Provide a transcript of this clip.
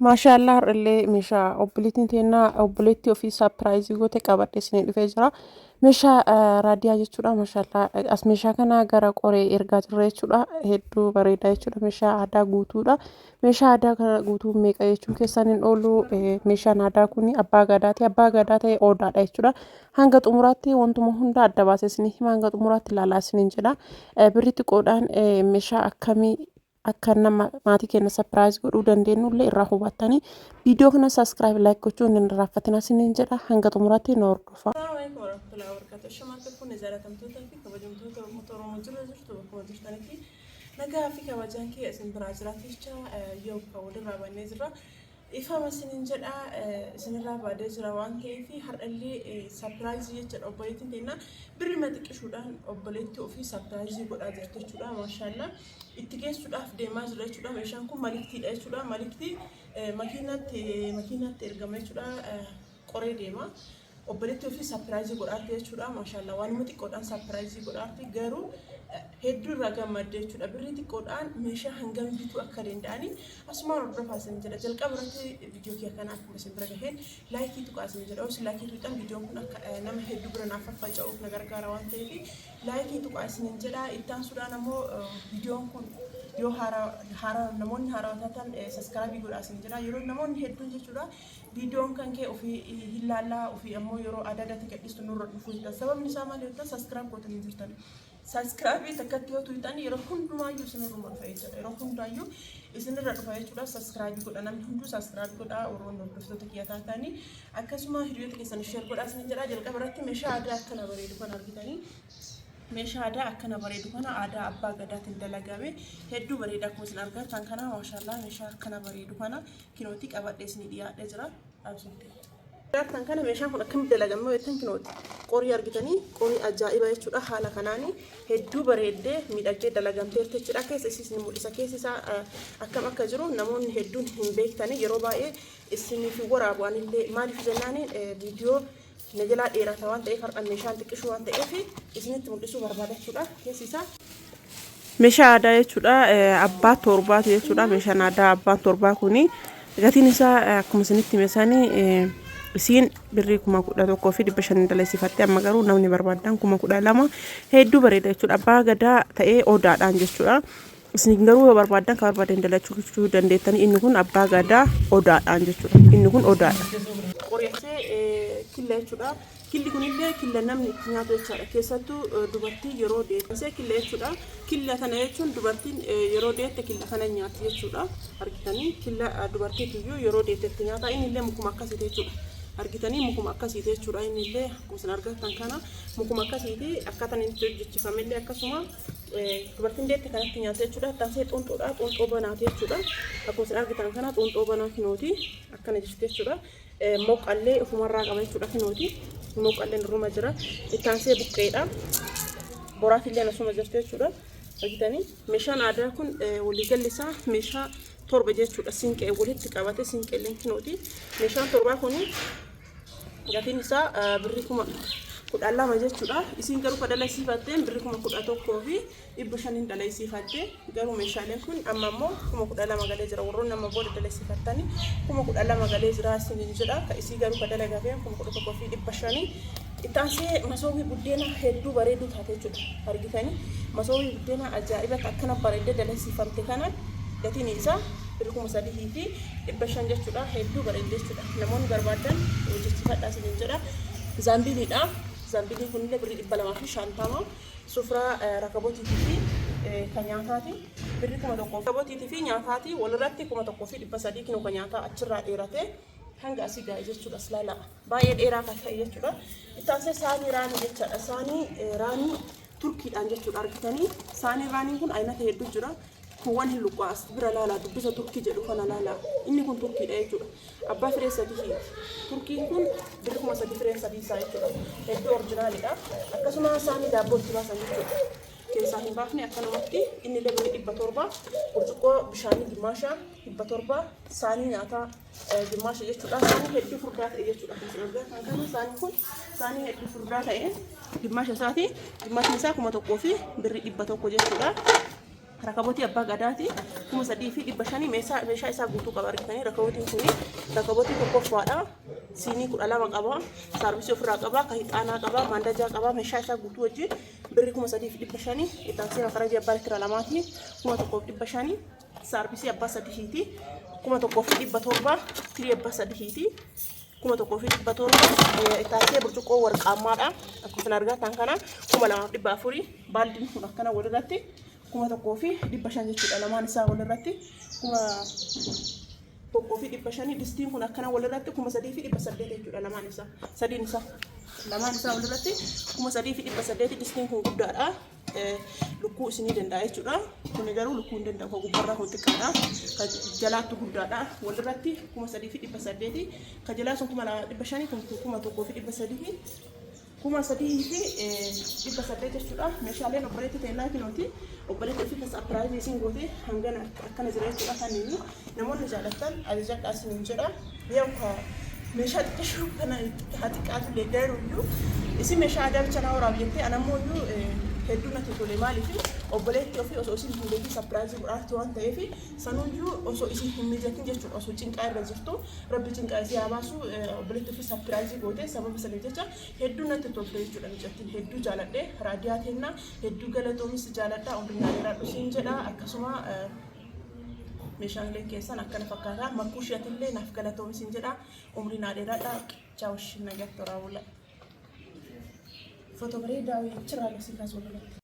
Maashaallah, har'allee meeshaa obboleettiin teennaa obboleettii ofii surprise goote qabadhe isinii dhufee jira. Meeshaa raadiyaa jechuudha. Maashaallah, as meeshaa kana gara qoree ergaa jirra jechuudha. Hedduu bareedaa jechuudha. Meeshaa aadaa guutuudha. Meeshaa aadaa kana guutuu meeqa jechuun keessan hin oolu. Meeshaan aadaa kun abbaa gadaati. Abbaa gadaa ta'e odaadha jechuudha. Hanga xumuraatti wantuma hunda adda baasee isinii hima. Hanga xumuraatti ilaalaa isiniin jedha. Birrii xiqqoodhaan meeshaa akkamii akka nama maatii keenya surprise godhuu dandeenyu illee irraa hubattanii viidiyoo kana subscribe, like gochuun hin irraanfatinaa isiniin jedha. Hanga xumuraatti nu hordofaa. Assalamu alaikum warahmatullahi wabarakatuh. Shama kun jaallatamtoota fi kabajamtoota uummata Oromoo jira jirtu, bakkuma jirtanitti nagaa fi kabajaan kee isin biraa jiraatu jecha, yoo kan walirraa bannee jirra. Ifama isinin jedha, isinirraa baadee jira waan ta'eef, har'allee surprise jechuudha. Obboleettiin teennaa birri xiqqishuudhaan obboleettii ofii surprise godhaa jirti jechuudha. Maashaallah, itti geessuudhaaf deemaa jira jechuudha. Meeshaan kun maliktiidha jechuudha. Maliktii makiinatti ergama jechuudha. Qoree deema. Obboleettii ofii surprise godhaatti jechuudha. Maashaallah, waanuma xiqqoodhaan surprise godhaatti, garuu hedduu irraa gammadde jechuudha. Birrii xiqqoodhaan meeshaa hangam bituu akka danda'anii asumaan hordofaa isin jedha. Jalqaba irratti viidiyoo kiyya kana akkuma isin bira gaheen like tuqaa isin jedha. Osoo like tuqxan viidiyoon kun akka nama hedduu bira naaf faffaca'uuf na gargaara waan ta'eef like tuqaa isin jedha. Itti aansuudhaan ammoo viidiyoon kun yoo haaraa namoonni haaraa taatan subscribe godhaa isin jedha. Yeroo namoonni hedduun jechuudha viidiyoon kan kee ofii hin laallaa, ofii ammoo yeroo adda addaatti gadhiistu nurra dhufuu hin. Sababni isaa maal yoo ta'an, subscribe gootanii jirtan. Subscribe takkatti yoo tuqxan yeroo hundumaayyuu isinirruma dhufa jechuudha. Yeroo hundaayyuu isinirra dhufa jechuudha. Subscribe godha, namni hunduu subscribe godha, warroonni hordoftoota kiyya taatanii. Akkasuma hiriyoota keessan share godhaa isin jedha. Jalqaba irratti meeshaa aadaa akkana bareedu kan argitanii. Meeshaa aadaa akkana bareedu kana aadaa abbaa gadaatiin dalagame, hedduu bareeda. Akkuma isin argattan kana, maashaallah, meeshaa akkana bareedu kana kinootii qabadhee isinii dhiyaadhee jira. Dhaabsifte. Argattan kana, meeshaan kun akkamitti dalagame jettan, kinooti. Qorii argitanii, qorii ajaa'iba jechuudha. Haala kanaani hedduu bareeddee miidhagdee dalagamteerti jechuudha. Keessa isiis ni mul'isa. Keessi isaa akkam akka jiru namoonni hedduun hin beektanii, yeroo baay'ee isiniif waraabu anillee. Maaliif jennaani, viidiyoo na jalaa dheerata waan ta'eef, har'a meeshaan xiqqishuu waan ta'eef isinitti mul'isuu barbaada jechuudha. Keessi isaa meeshaa aadaa jechuudha. Abbaa torbaati jechuudha. Meeshaan aadaa abbaan torbaa kuni gatiin isaa akkuma isinitti hime sanii, isiin birrii 11,500 dalasifatte. Amma garuu namni barbaadan 12,000. Hedduu bareeda jechuudha. Abbaa gadaa ta'ee odaadhaan jechuudha. Isin garuu yoo barbaadan kan barbaadan dalachuu dandeettanii. Inni kun abbaa gadaa odaadhaan jechuudha. Inni kun odaadha. Qoreessee killa jechuudha. Killi kunillee killa namni itti nyaatu jechaadha. Keessattuu dubartii yeroo deesse killa jechuudha. Killa kana jechuun dubartiin yeroo deette killa kana nyaatti jechuudha. Argitanii, killa dubartiitu yeroo deette itti nyaata. Inni illee mukuma akkasiiti jechuudha. Argitanii, mukuma akkasiiti jechuudha. Inni illee akkuma isin argattan kana mukuma akkasiiti. Akkaataan inni itti hojjechiifamillee akkasuma dubartiin deette kanatti nyaata jechuudha. Taasisee xuunxoodha. Xuunxoo banaati jechuudha. Akkuma isin argitan kana xuunxoo banaa kinooti. Akkana jirti jechuudha. Moqqallee ofumarraa qaba jechuudha kinooti. Moqqalleen irruma jira. Ittaansee buqqeedha. Boraatillee asuma jirti jechuudha. Argitanii, meeshaan aadaa kun waliigalli isaa meeshaa torba jechuudha. Siinqee walitti qabate, siinqeelleen kinooti. Meeshaan torbaa kun gatiin isaa birrii 12,000 jechuudha. Isiin garuu kan dalasiifatteen birrii 11,500 dalasiifatte. Garuu meeshaaleen kun amma immoo 12,000 galee jira. Warroonni amma booda dalasiifattanii 12,000 galee jira isiniin jedha. Isii garuu kan dalagafeen 11,500. Itti aansee masoobii buddeenaa hedduu bareedduu taate jechuudha. Argitanii, masoobii buddeenaa ajaa'iba akkana bareeddee dalasiifamte kana gatiin isaa birrii 3,500 jechuudha. Hedduu bareedde jechuudha. Namoonni barbaadan hojjechiifadhaa isiniin jedha. Zaambiliidha. Zaambiliin kunillee birrii 250. Sufraa rakabotiitii fi kan nyaataati. Birrii 1,000. Rakabotiitii fi nyaataati walirratti 1,300. Kinoo kan nyaataa achirraa dheerate hanga asii gaa'e jechuudha. As ilaalaa. Baay'ee dheeraa kan ta'e jechuudha. Itti aansee saanii raanii jechaadha. Saanii raanii Turkiidhaan jechuudha, argitanii. Saanii raaniin kun aynata hedduu jira. Kuuwwan hin luqqaa as bira laalaa, dubbisa Turkii jedhu kana laalaa. Inni kun Turkiidha jechuudha. Abbaa firee sadii. Turkiin kun birri 3,000 fireen sadii isaa jechuudha. Hedduu original idha. Akkasuma saanii daabboo itti baasan jechuudha. Keessaa hin baafne akkanumatti, inni illee birrii 700. Burcuqqoo bishaanii gimmaasha 700. Saanii nyaataa gimmaasha jechuudha. Saanii hedduu furdaa ta'e jechuudha. Kan isin argaa kana, saanii kun saanii hedduu furdaa ta'e gimmaasha isaati. Gimmaashni isaa 1,100 jechuudha. Rakabotii abbaa gadaati 3500. Meeshaa isaa guutuu qaba. Argitanii, rakabootiin kuni rakabotii tokkoffaadha. Siinii 12 qaba. Saarbisii ofirraa qaba. Kan ixaanaa qaba. Maandajaa qaba. Meeshaa isaa guutuu wajjin birrii 3500. Ittaansee makarajii abbaa litira lamaati 1500. Saarbisii abbaa sadihiiti 1700. Tirii abbaa sadihiiti 1700. Ittaansee burcuqqoo warqaammaadha. Akkuma isin argatan kana 2400. Baaldiin kun akkana walirratti 1500 jechuudha. Lamaan isaa walirratti 1500. Distiin kun akkana walirratti 3800 jechuudha. Lamaan isaa, sadiin isaa, lamaan isaa walirratti 3800. Distiin kun guddaadha. Lukkuu isinii danda'a jechuudha. Kuni garuu lukkuu hin danda'u. Kan gubbarraa kun xiqqaadha. Kan jalaattu guddaadha. Walirratti 3800. Kan jalaa sun 2500, kun 1300, 3800 jechuudha. Meeshaaleen obboleettii teennaa kinooti. Obboleettii ofii surprise isin goote hangana akkana jira jechuudha. Kanneen namoonni jaallattan ajajadhaa isiniin jedha. Yoo meeshaa xiqqishuu kana haa xiqqaatu illee garuuyyuu isin meeshaa aadaa bicha naa waraab jettee, anammoo iyyuu hedduu natti tole. Maaliif, obboleettii ofii osoo isin hin beekin surprise godhaartu waan ta'eef, sanuyyuu osoo isin hin mijatin jechuudha. Osoo cinqaa irra jirtu, rabbi cinqaa isii haa baasu, obboleettii ofii surprise goote. Sababa saniif jecha hedduu natti tolte jechuudha. Mijattiin hedduu jaaladhe. Raadiyaa teennaa hedduu galatoomis, jaaladha, umrii naa dheeraadhu siin jedha. Akkasuma meeshaaleen keessan akkana fakkaata. Makkuu isheetillee naaf galatoomis hin jedha, umrii naa dheeraadha. Chaawush, nagatti toraa bula. Foto bareedaa wayii achirraa agarsiisaa walirratti.